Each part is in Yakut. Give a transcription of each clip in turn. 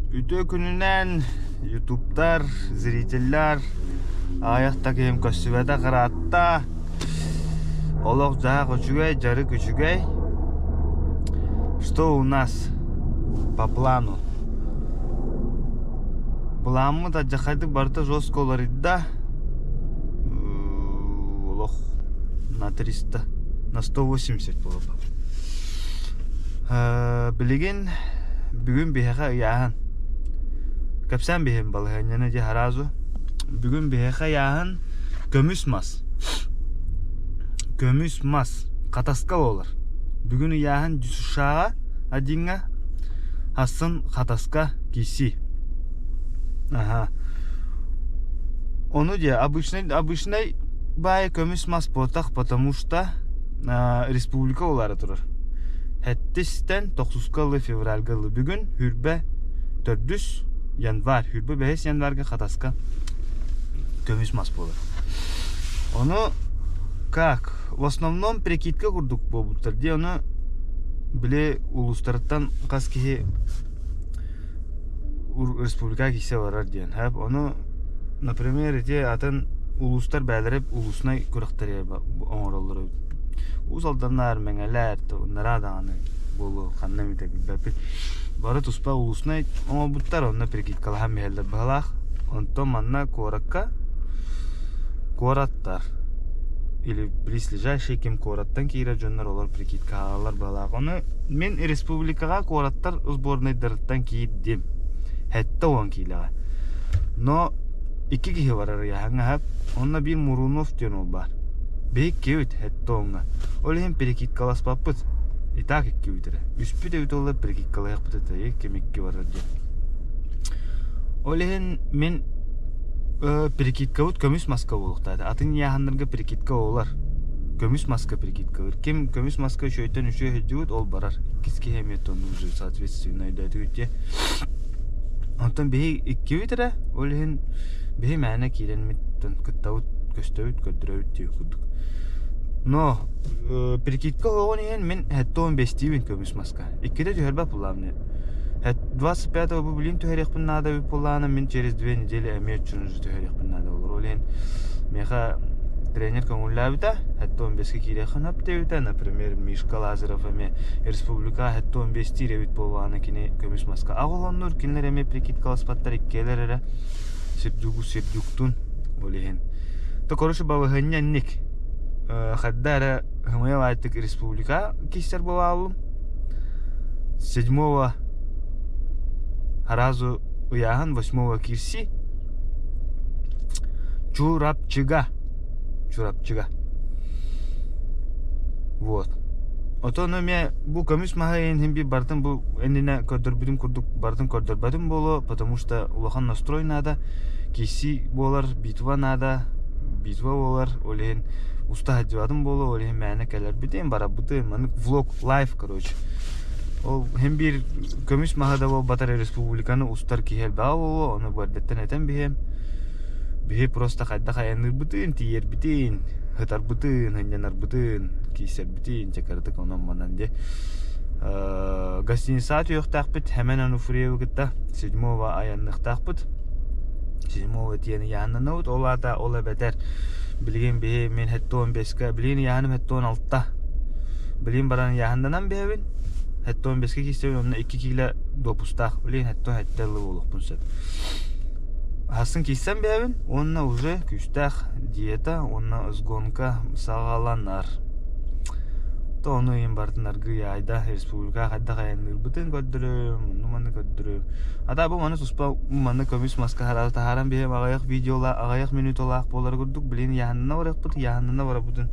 Үтүө күнүнэн ютубтар, зрителлэр, аҕыйах да киһим көстүбэтэх ыраатта. Олох-дьаһах үчүгэй, дьарык үчүгэй. Что у нас по плану? Былааммыт алдьархайдык барыта жестко уларыйда. Олох на 300, на 180 буолла. Билигин бүгүн биһиэхэ ыйааһын. Кэпсээн биһиэм балаһыанньаны дьэ сразу. Бүгүн биһиэхэ ыйааһын көмүс мас. Көмүс мас Хатаска буолар. Бүгүн ыйааһын ДЮСШ-ҕа Одиҥҥа, Хассын Хатаска киирсии. Аха. Ону дьэ обычный баай көмүс мас буолтах, потому что республика улаара турар. Сэттистэн тохсуска ылы февральга ылы. Бүгүн хүрбэ төрдүс январь, хүрбэ бэһис январьга Хатаска көмүс мас буолар. Ону как? В основном прикидка курдук буолбуттар дии. Ону били улуустарыттан хас киһи республика киирсэ барар диэн. Ону, например, ити атын улуустар бэйэлэрэ улуснай күрэхтэри оҥороллор эбит. Уус Алданнар, Мэҥэлэр, ынараа даҕаны буолуо ханна эмитэ билбэппит. Бары туспа улуснай оҥорбуттар, онно прикидкалаһан биһэллэр быһалаах. Онтон манна куоракка куораттар или близлежащий ким куораттан киирэр дьоннор олор прикидкалалар быһалаах. Ону мин республикаҕа куораттар сборнайдарыттан киирдим. 70 киилэҕэ. Но икки киһи барар ыйааһыҥҥа Онно биир Мурунов диэн уол баар. Биһи иккибит 70-ҥа. Ол иһин перекидкаласпаппыт. И так иккибит эрэ. Үспүт эбит буоллар перекидкалаһыахпыт этэ. Ким икки барар диэн. Ол иһин мин перекидкабыт көмүс маска буолуохтаах. Атын ыйааһыннарга перекидка буолар. Көмүс маска перекидкалыыр. Ким көмүс маска үчүгэйтэн үчүгэй сылдьыбыт, ол барар. Иккис киһи эмиэ оннук уже соответственно өйдөөтүгүт дии. Онтон биһи иккибит эрэ, ол иһин биһи мээнэ киирэммит кыттабыт, көстөбүт, көрдөрөбүт диир курдук. Но перекидка оһоҕун иһин мин 75-тиибин көмүс маска. Иккитэ түһэрбэт буоллаҕым 25-го бу билин түһэриэхпин наада эбит буоллаҕына мин через 2 недели эмиэ үчүн түһэриэхпин наада буолар. Ол иһин миэхэ тренер көҥүллээбитэ, 75-ке киириэххин сөп диэбитэ. Например, Мишка Лазарев эмиэ республика 75-тиир эбит буоллаҕына кини көмүс маска аҕылоннуур, кинилэр эмиэ прикидкаласпаттар иккиэлэр эрэ Сердюгу Сердюктун ол иһин. То короче балаһыанньа инник. Хадда эрэ хымыйа баайтык республика киирсэр буолаалым. Седьмого сразу ыйааһын восьмого киирсии. Чурапчыга. Чурапчыга. Вот. Отон эмиэ бу көмүс маһы иһин биир барытын бу иннинэ көрдөрбүтүм курдук барытын көрдөрбөтүм буолуо, потому что улахан настрой наада, киирсии буолар, битва наада, битва буолар, ол иһин уста сылдьыбатым буолуо, ол иһин мээнэ кэлэрбитин, барарбытын, маннык влог лайв короче. Ол иһин биир көмүс маһы да буолбатар республиканы устар киһи элбэҕэ буолуо, ону бу эрдэттэн этэн биһиэм. Биһи просто хайдах айанныырбытын, тиийэрбитин, ытарбытын, сынньанарбытын, киирсэрбитин, чэ кыратык онон-манан диэ. Гостиницаҕа түһүөхтээхпит, Хэмэн Ануфриевы кытта седьмого айанныахтаахпыт. Седьмого тиийэн ыйааһыннанабыт, ол аата ол эбэтэр билигин биһи мин 75-ка, билигин ыйааһыным 76. Билигин баран ыйааһыннанан биһэбин. 75-ка киирсэбин, онно 2 киилэ допустаах. Билигин 77 ылы буолуохпун сөп. Хасын киирсэн биһэбин уонна уже күүстээх диета уонна сгонка саҕаланар. То ону иһин барытын аргыый айда республика хайдах айанныырбытын көрдөрөм, онну маны көрдөрөм. Ата бу маны туспа манна көмүс маска таһааран биһиэм аҕыйах видеола аҕыйах минуталаах буолар курдук билин яһанна барыахпыт, яһанна барабытын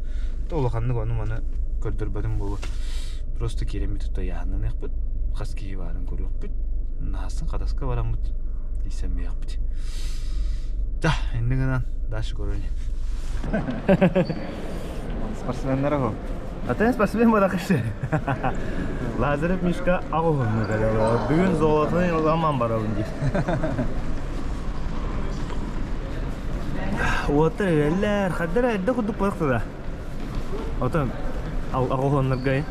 то улаханнык ону маны көрдөрбөтүм буолуо. Просто киирэммит тута яһаннаныахпыт, хас киһи баарын көрүөхпүт, наһасын хатаска бараммыт тиийсэммиэхпит. Да, иннин гынан дальше көрөйүн. Спортсменнар оһо. А ты спортсмен буолахшы. Лазарев Мишка аҕылынны кэлэ. Бүгүн золотын ыламан барабын диир. Уоттар эрэллэр, хаддара эрдэ курдук буолуохтара. Отон аҕылыннаргай.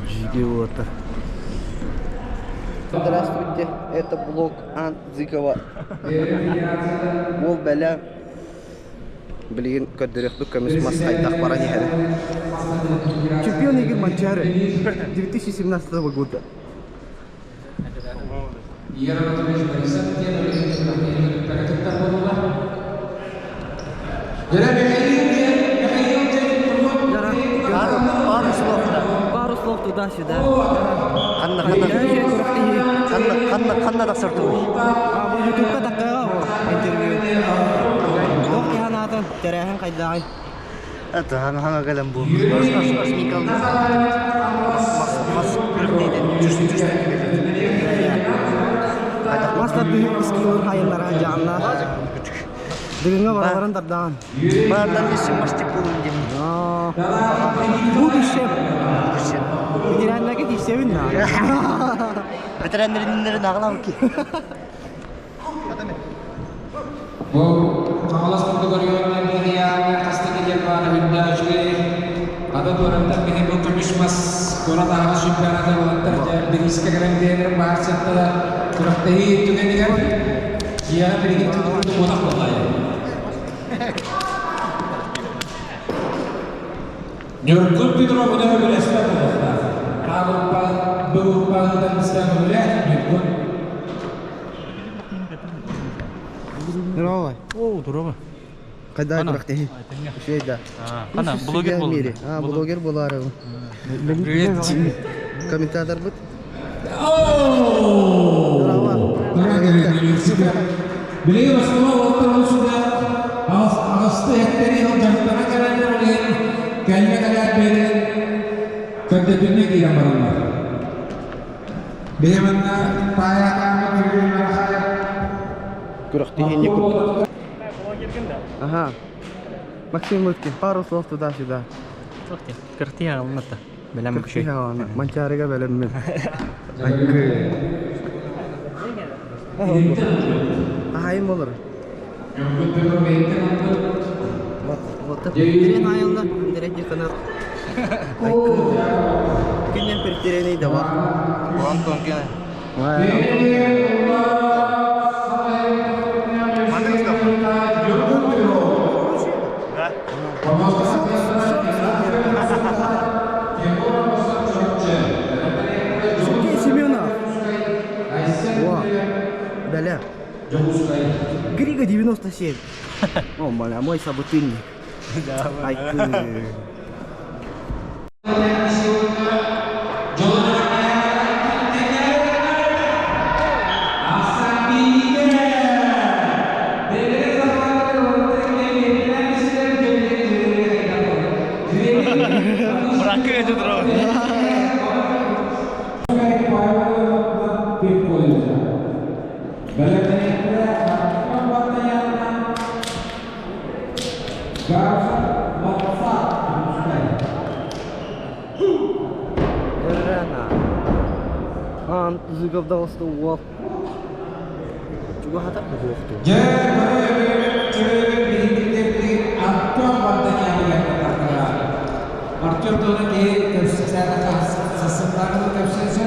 Жиги уота. Здравствуйте, это блог Ан Зыкова. Уол бэлэ билигин көрдөрүөхпүт көмүс мас хайдах баран иһэр. Чемпион игр Манчаары 2017 года. Игорь Анатольевич Борисов диэн кыттар буолла. Пару, Пару слов да. Пару слов туда-сюда. Ханна ханна ханна ханна ханна тахсар тугуй. А, бу ютубка таккаға бу интервью. Туох киһи тэрээһин хайдаҕый? Это ханна ханна кэлэн бу. Ас ас ас Микал. Мас мас күрэхтэһиитин жүз жүз. Мас тардыһыы скиллын хайыннара дьаанна. Дыгыҥҥа бараларын тардаан. Баардан исим мастик буолун диэн. Будущее. Будущее. Ветераннарга тиийсэбин на. Ветераннарын аҕалам ки. Бу Хаҥалас курдук оройуоннар биһиэхэ хаста кэлиэн баара үрдэ үчүгэй. Ата туораттан биһи бу көмүс мас куорат аһаҕас чемпионата уолаттар дьэ бириискэ кэлэн биэрэр баар сыттара күрэхтэһии түгэнигэр дьиэҕэ билигин курдук буолах буоллаайа. Ньургун Петровна көмөлөспөт буолуохтаах. Аҕыппа бүгүппаҕытан истэн көмөлөөх Ньургун. Здорово. О, здорово. Хайдах Ана. күрэхтэһии? Үчүгэй да. Ана, блогер В мире. буолла. А, блогер буолаары. Привет. Комментатор бут. Здорово. Билигин оскуола уолаттар олусуда аҕысты эттери дьарыктана кэлэллэр билигин кэллэ кэлээт бэйэлэрин көрдөтүнэ киирэн бараллар. Биһи манна таайаатаамы Күрэхтэһии не курдук. Ага. Максим Лыткин, пару слов туда-сюда. Кыртыйа алынната. Бэлэм күшүй. Манчаарыга бэлэммин. Айгы. Ахайым болар. Вот, вот. Терен айылда, директор канал. Айгы. Күннен бір тереней да бар. Антон кene. Да? Сергей Семенов. О, Бля. Грига 97. О, бля, мой собутыльник. Айгы. Брака это здорово. Рена. Ан Зыков дауысты уол. Чуга хатар буохту. Дьэ, Артем Артем туона киһи сассыттааҕы кэпсээсэ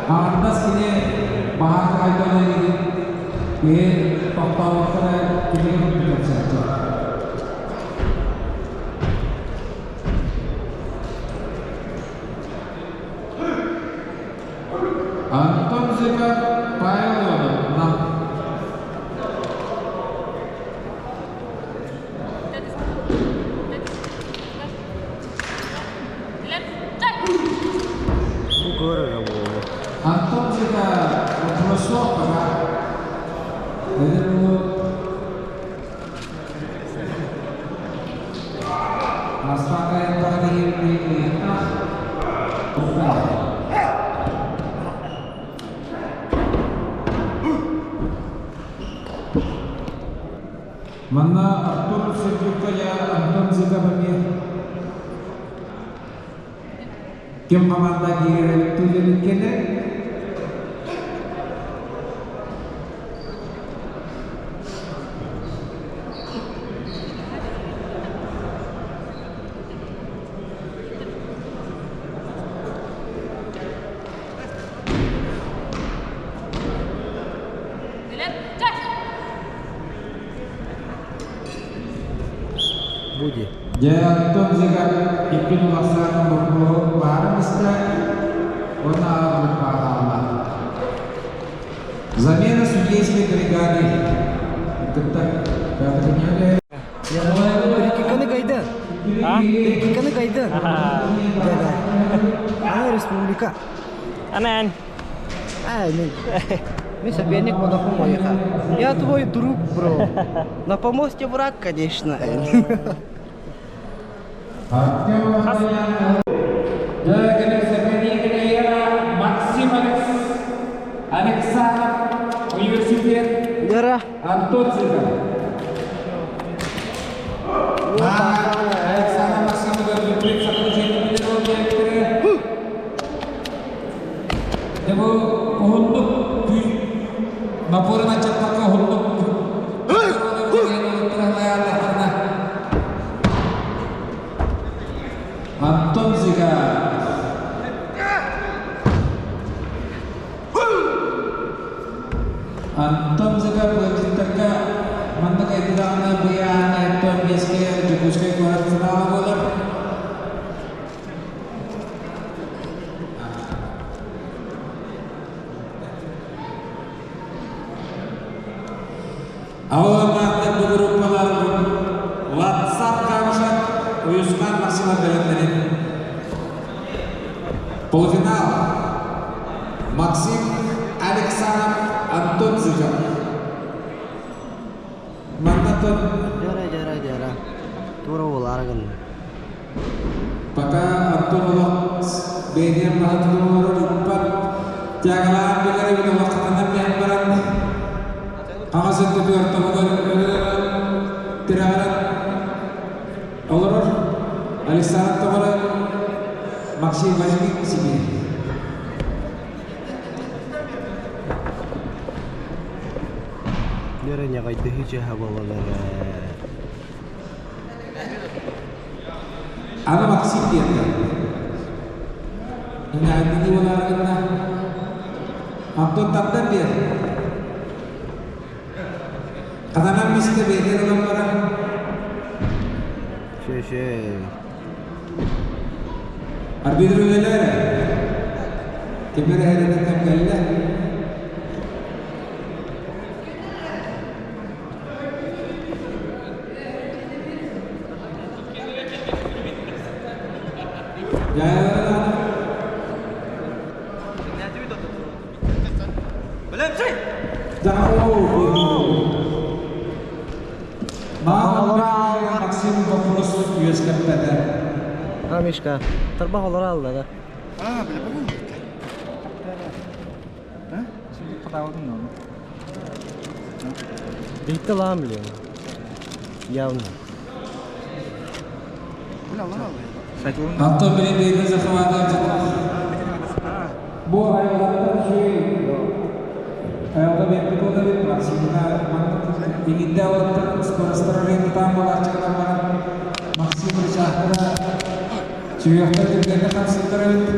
аҥардас кини баһаата хайдах киһи тохтообокко кинигэ курдук кэпсээччи. Антон Зыков, Павел Иванов, Нам. Бу көрөр буолу. Антон Зыков, вопрос пока. Это Астана Манна Артур Сердюкка я Антон Зыков эмиэ ким команда киирэр түлеликкене Дьэ, оттон Зига иккин улахсаатын боппуруоһу баарын истэ уонна аҕа хаалла. Замена судейской бригады кытта Петр Перекиканы кайда? А? Перекиканы кайда? Да-да. Ана республика. Амен. А, мен, мен соперник Модоху моеха. Я твой друг, бро. На помосте враг, конечно. Максим Александров, университет Гора. Антон Цыган. Александр Максимов предсотрудничество Бу уһуннук напорын аччаттакка уһуннук Антон Зига Антон Зига ыалдьыттарга маннык айдыдаҕына быйаана Антон Биэскэ Дьокуускай куорат финала буолар. Аҕалардаахтар бу группалар WhatsApp Камышев Уйусхан Максимов бэлэмнэрин Полуфинал Максим Александров Антон Зыков Манна Дьара, дьара, дьара. Тура буолаары гынна. Пока Антон олох бэйэтигэр маһы тутан олорор ыппат тягалаан билэр эбит олох хатанан биһэн баран хаҥас өттүгэр тобугар тирэҕирэн олорор Александр Тоҕоро Максим Васильевич сибиир Дьара ньаҕайдыһыы чаһа буолан эрэ. Аны Максим диэтэ. Инньэ буолааргынна. Антон тардан биэр. Хатанан мистэ биэрэр ылан баран. Шө-шө. Арбитр үлэлэр. Кемер эһэринэн кэллэ. Максим вопрос үөскэппэтэ. А, Мишка, тарбах олоро алла да. А, бля, бля. Биһикки лаам блин. Явно. Антон били захвата Бу айылҕаттан үчүгэй айылҕа биэрбит буолабыт Максимҥа иҥинде уоттар скоростар тутаан буолааччылар баран Максим рычагтара сүһүөхтэр түргэнник хамсыттар эбит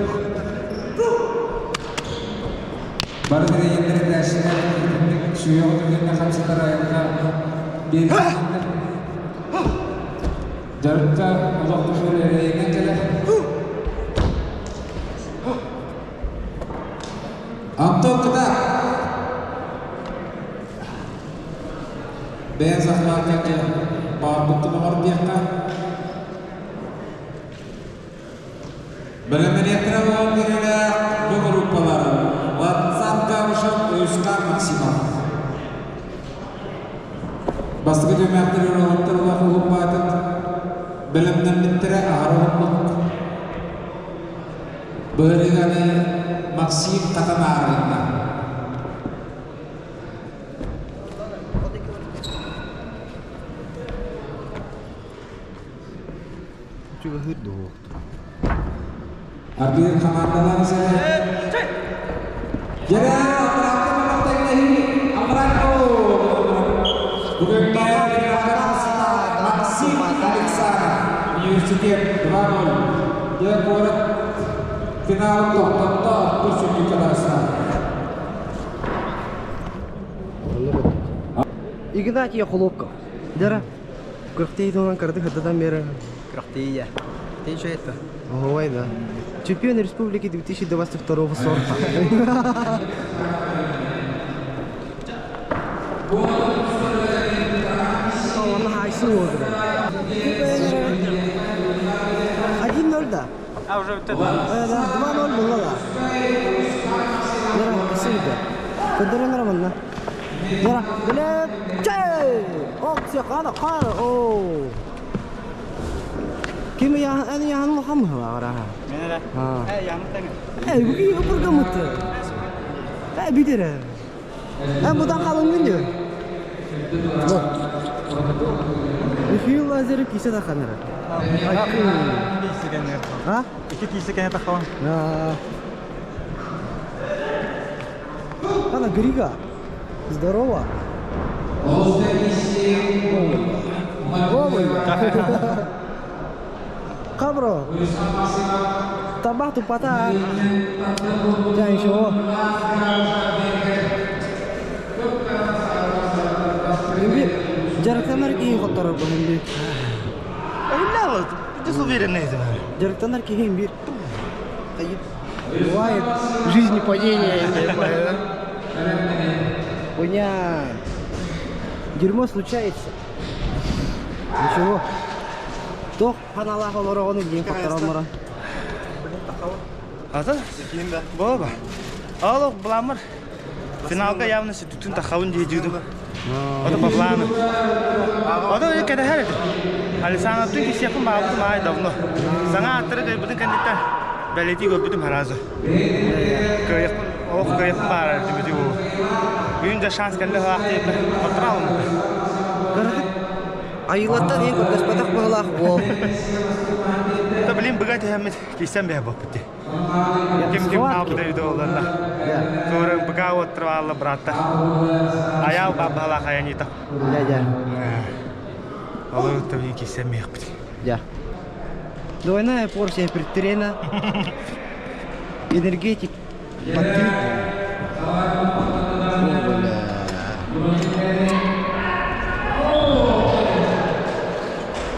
Бары тирэйиннэр этээччилэр итинник сүһүөҕү түргэнник хамсатар айылҕа биэрбит Дьарыкка олох түмүр эрэйинэн кэлэр. Антон кытаат! Бэйэҥ сахалаах дьэ баҕарбыккын оҥор диэххэ. Бэлэмнэниэхтэрэ буолан кэрэлээх бу группалар Ватсап Габышев, Уйускан Максимов. Бастакы түһүмэхтэр уолаттар улахан уһун бэлэмнэммиттэрэ аһара уһуннук. Быһырыганы Максим хатан аарынна. Чугаһыыр дуоһуохтур. Ардыгар хамаандалаан сэрэ. Дьэрэ, аппараакка маматтайдаһыы, аппараакка Бүгүн Максим Александров университет 2-0. Дьэ, куорат финалын тохтотто, тус сүнньүккэ барыста. Игнатий Хлопков. Дьара, күрэхтэһии туһунан кыратык сырдатан биэрэр. Күрэхтэһии. Ты что это? Ой, да. Чемпион республики 2022 сорта. Оны хайсы oldu. 1-0 да. А уже вот это. Да, 2-0 было да. Нера, спасибо. Көдөрөн романна. Нера, биле. Чей! Ок, все, кана, кана. О. Ким я, эн я ну хам ха ара. А. Э, бу ки бургамыт. Э, бидере. Э, будан калың диyor. Михаил Лазарев кисе да ханара. А? Iki kişi kene takalım. А. Ана, Грига. Здорово. О, Кабро. Табах тупата. Я еще. Жарыктанар кийин которор бу химби. Не, just уверен Жарыктанар кийин бир. Бывает в жизни падение. Хуйня. Дерьмо случается. Ничего. Тох ханалах олорогону диэн хоттороморо. Ата? Боба. Алло, бламыр. Финалга явно түтүн тахабын дии дүйдүм. Ото по плану. Ото кede her. Алисана түн кисепин баабытым ай давно. Саңа аттары кайбытын кандиттан бәлети көрбүтүм харазы. Кайыппын, ох кайыппын баар дибити бу. Бүгүн да шанс келди хаакты отуралым. Карахат айылаттан ең көрдөспөтөх быһылаах буол. Та блин быга тehemмит кисен бе боппути. Ким ким наабыта үйдө оларда. Sonra быга оттырып братта. Аял бабала хаянита. Я я. Алар табин кисен мехпити. Я. Двойная порция предтрена. Энергетик. Подпит. О,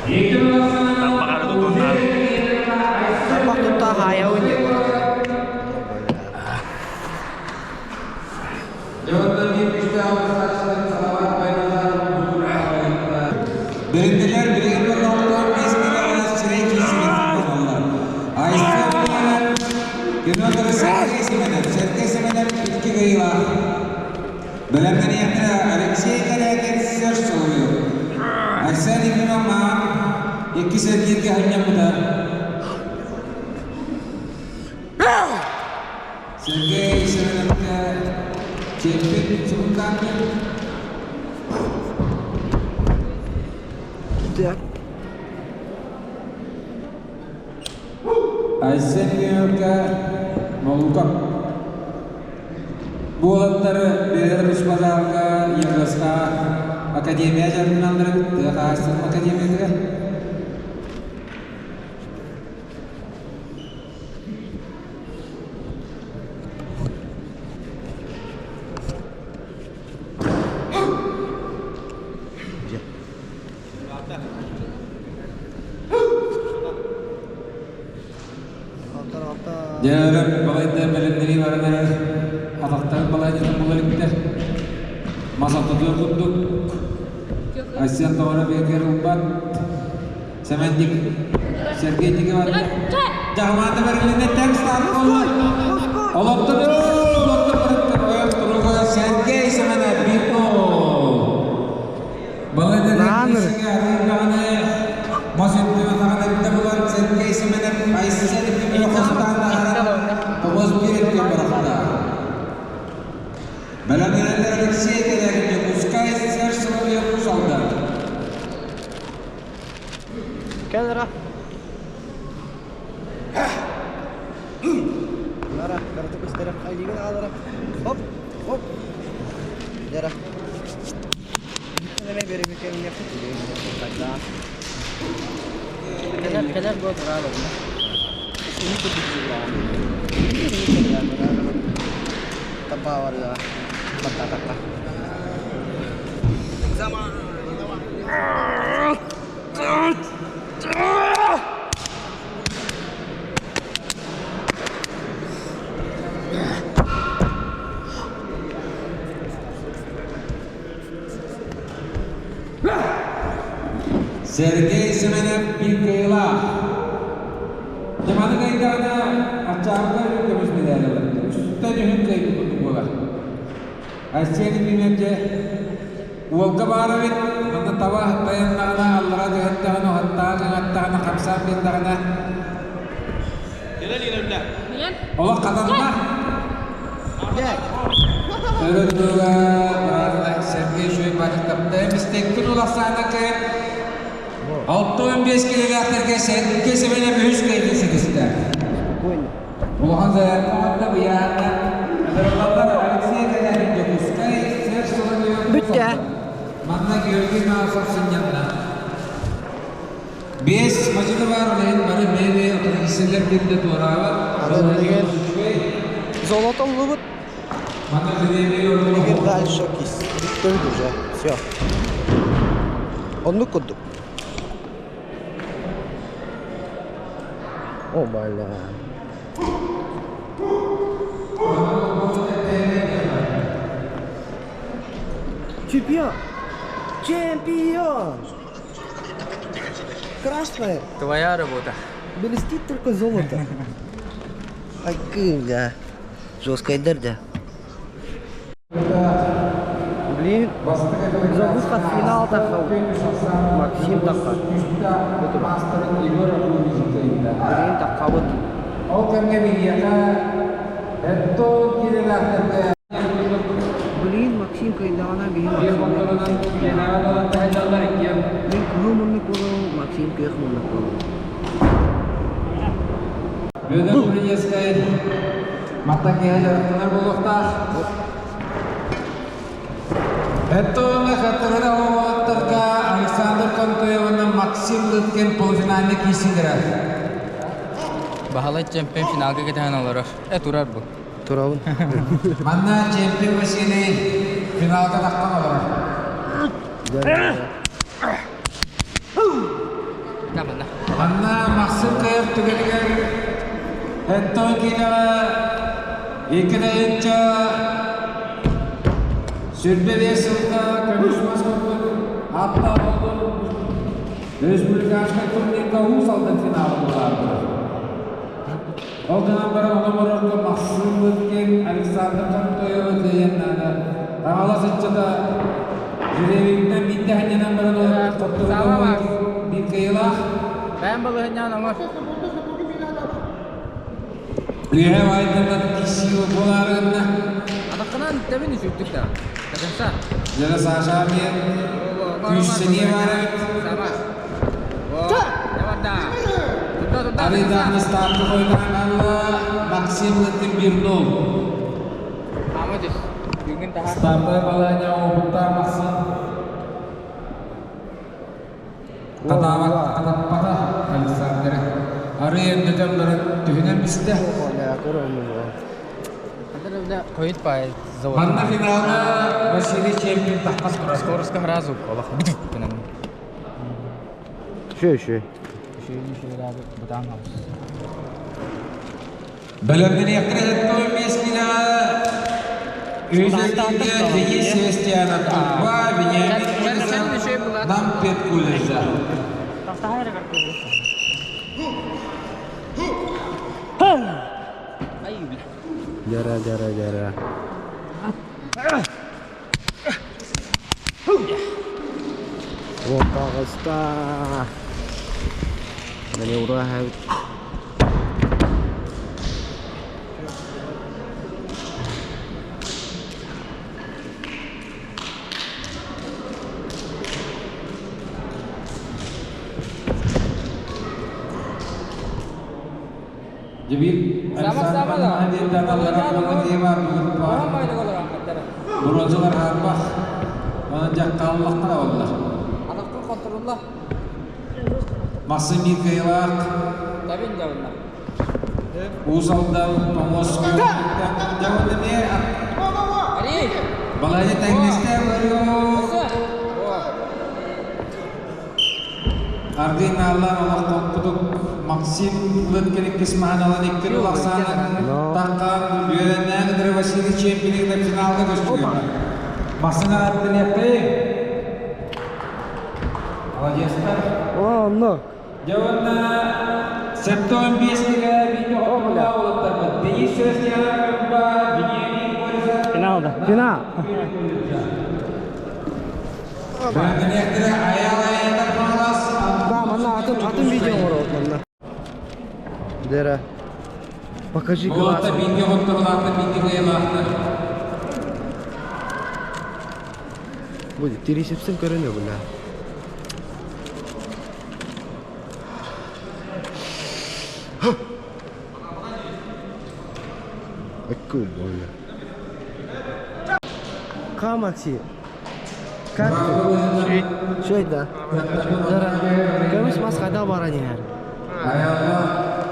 бля. Багары тутунар. Табак тутта хаяуын деп. Birindiler birinci nokta biz bilemez sürekli sürekli Ayşe Günöndürü Sergey Semenov, Sergey Semenov iki gıyla. Belemden yakına Alexey Karyakin söz soruyor. Ayşe Limon iki Sergey Hanyamda. Sergey Semenov'da Çepin Sultan. Так. Айсен Нью-Йоркка Молукап. Буолаттары берер Руспазалга, Евросқа, Академия жарынандырып, Қазақстан Академиясыга. Дәріп балайды білімдері барынар, атақтар балайды болар Масалтыды құттық. Айсен Тауара Бекер Улбат. Семендик Сергей Дигеват. Жаманды беріліне тәң старт болды. Олотты бір, олотты бір, ойып тұруға Сергей Семенов bir gol. Балайды Наныр. Сергей Семенов Айсен Тоғыз бір еткен барақта. Бәләмерелер Алексей Кедерінде Кускай Серж Соловьев алды. Камера. Нара, караты көстері қайлигін алара. Хоп, хоп. Жара. Неме береме кемне Кэлэр кэлэр бу турар Тапа бар да. Тапа тапа. Zaman. Сергей Семенов биир кыайыылаах. Дьэ маны кыайдаҕына аччаабыта үрүҥ көмүс медаль ылар. Үстэн үһүн кыайбыт курдук буолар. Айсен Ефимов дьэ уолга баар эбит, манна таба тайаннаҕына, аллара түһэттэҕинэ, уһаттаҕына, ыҥаттаҕына, хамсаан биэрдэҕинэ олох хатанна. Өрө быраатына Сергей Шуйбатов таптайым истэккин улахсаана кыайан 65 килэлээхтэргэ Сергей Семенов үһүс кыайыытын ситистэ. Спокойно. Улахан заявка уонна быйаанна ыҥырыллаллар Алексей Калягин Дьокуускай Серж Соловьев Бүттэ. Манна Георгий Марсов сынньанна. Биэс мадьыны баар үлэһит бары бэйэ-бэйэ утарыһыссаллар биирдэ туораабат. Аны билигин золото ыллыбыт. Манна жребий Билигин дальше кис. Бүттүбүт уже. Все. Оннук курдук. О, бля. Чемпион! Чемпион! Красное! Твоя работа. Блестит только золото. Ай, да. Жесткая да. Блин, за выход в финал тахха. Максим тахха. Блин, таххабыт. Ол кэмҥэ биһиэхэ эттон киирэлээхтэргэ Блин, Максим кыайдаҕына биһи биир Максимы. хотторунан киинэҕэ ылан таһыйаллар иккиэн. Мин кыһыл муннук буолуом, Максим күөх муннук буолуо. Бүөдэр Курьескай мантан киһи дьарыктанар буолуохтаах. Эттоҥҥа хаттарына уолаттарга Александр Контоев уонна Максим Лыткин полуфинальнай киирсиилэрэ. Баһылай чемпион финалга кэтэһэн олорор. Э, турар бу. Турабын. Манна чемпион Василий финалга таххан олорор. Манна. Манна Максим кыайар түгэнигэр Эттон киинэҕэ икки тыһыынча сүүрбэ биэс сылга көмүс мас курдук ааттаах буолбут республиканскай турнирга Уус Алдан финала буолаары Ол гынан баран ону оҥорорго Максим Лыткин, Александр Контоевы кыайан наада. Хаҥалас ыччата Жиревиктэн биирдэ ханньанан баран олорор Саба биир кыайыылаах. Бэйэм балаһынньаан оҥор. Үөһэ баайданан киирсии буолаары гынна. Атаххынан тэбин үчүгдүк да. До конца. Дьэ Саша эмиэ күүс-сэниэ баар эбит. Саба. О, давай Туда, туда, Арыйдаан ыстаапка хойутаан хаалла Максим Лыткин 1-0. Ама түс. Бүгүн таһа. Стартовай балаһыанньа уопуттаах Максим Хатаабат, хатаппата Александр. Арый өндөтөн баран түһүнэн бистэ. Хойут пай завод. Манна финалга Василий Чемпин таххас турар. Скоростка сразу олох гынан. Еще, еще. Еще еще бутан хаус. Бэлэмнэниэхтэрэ 75 килэҕэ үс эргииргэ Денис Севастьянов Тутба, Вениамин Колесов, Нам Петкулежа. Жара, жара, жара. Вот, пожалуйста. Маневра. Дебил Сама, Александр сама да. Махадин Оһон байлык олорон хаттара. Бронзалар харбах. Онон дьахталлахтара болла. Атахтын контролла. Максим Михайлах, Табин жабынна. Уус Алдан, Помосков, Дьабын эмиэ Ари! балайда тэҥнэстэ Осы! Аргыый нааллаан олохтоохпутук Максим Лыткин иккис маһын иккин улахсаана таххан үөрэннээн кытары Василий Чемпионы финалга көстүгү. Максим аттыниэппэй. Молодецтар. О, онно. Дьэ уонна 75 киилэ бииргэ хотугулаах уолаттарбыт Денис Севастьянов Вениамин Борисов Финал да. Финал. Бырагыниактара Айаал Айандар Хаҥалас Да, манна атын атын видео оҥоробут манна. Дера. Покажи глаз. Уолаттар бииргэ хотторулаахтар, бииргэ кыайыылаахтар. Будет трицепсин көрөнө бля. Акку бля. Ка, Макси? Как ты? Шөй да. Дара. Көмүс мас хайдах баран иһэр?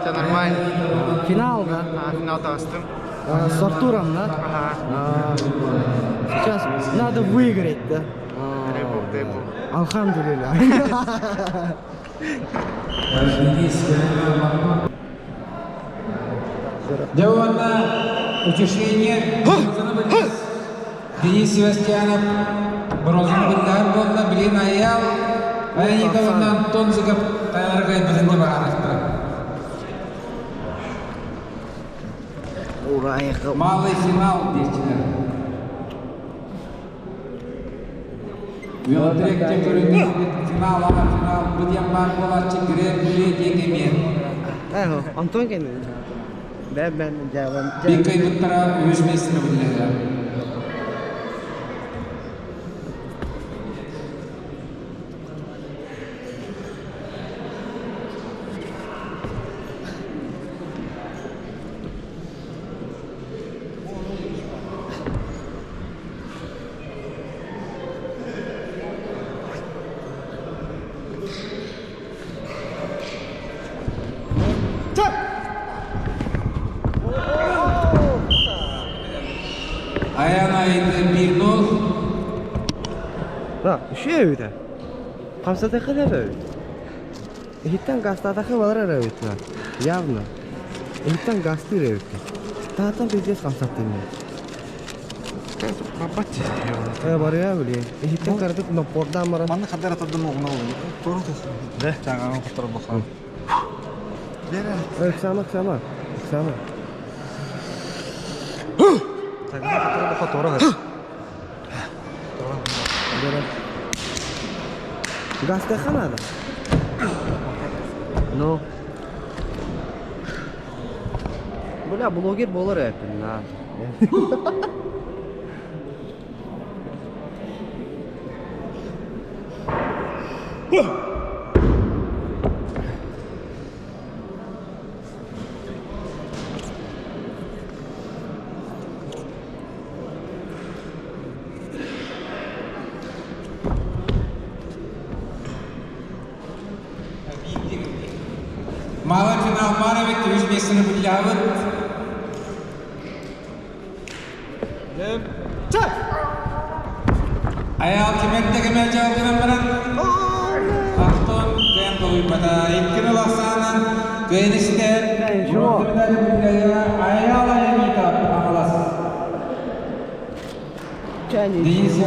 Все нормально. Финал, да? А, финал таҕыстым. А, с Артуром, да? Ага. А, сейчас надо выиграть, да? А, Дай бог, дай бог. Алхамдулилля. Денис Дьэ уонна утешение Денис Севастьянов бронзаны биллэр буолла, билин Айаал Аянитовна Антон Зыков таяргай бизинде баҕарахтара. Ура, Малый финал диэччилэр. Велотрек те көрүҥҥэ финал ама финал бу диэн баар буолааччы грен-при диэн эмиэ. Эхо, Антон кэннин. Бэн бэн жабан. Биир кыайбыттара үһүс миэстэни биллэрэ. Аян айды 1-0. Да, үшө эбит. Хамсатыхы да эбит. Иһиттэн гастаатахы балар эбит. Явно. Иһиттэн гастыыр эбит. Таатан пиздец хамсаттым. Э, барыа биле. Иһиттэн кардык напордан баран. Манна хадара турдум оҕуна олуйу. Тору Да, тааҕан хотор бахан. Бера. Оксана, Оксана. Оксана. Тааҕан хотор баха тору. Бера. Гастыха надо. Ну. Бля, блогер болар эпин, на. Малый финал баар эбит, үһүс миэстэни биллэҕит. Айаал кимэтте кеме дьаалгынан баран Антон кыайан толуйбата. Иккини лахсаанан кыайан истэр. Айаал Аянитов Хаҥалас. Чайник. Денис.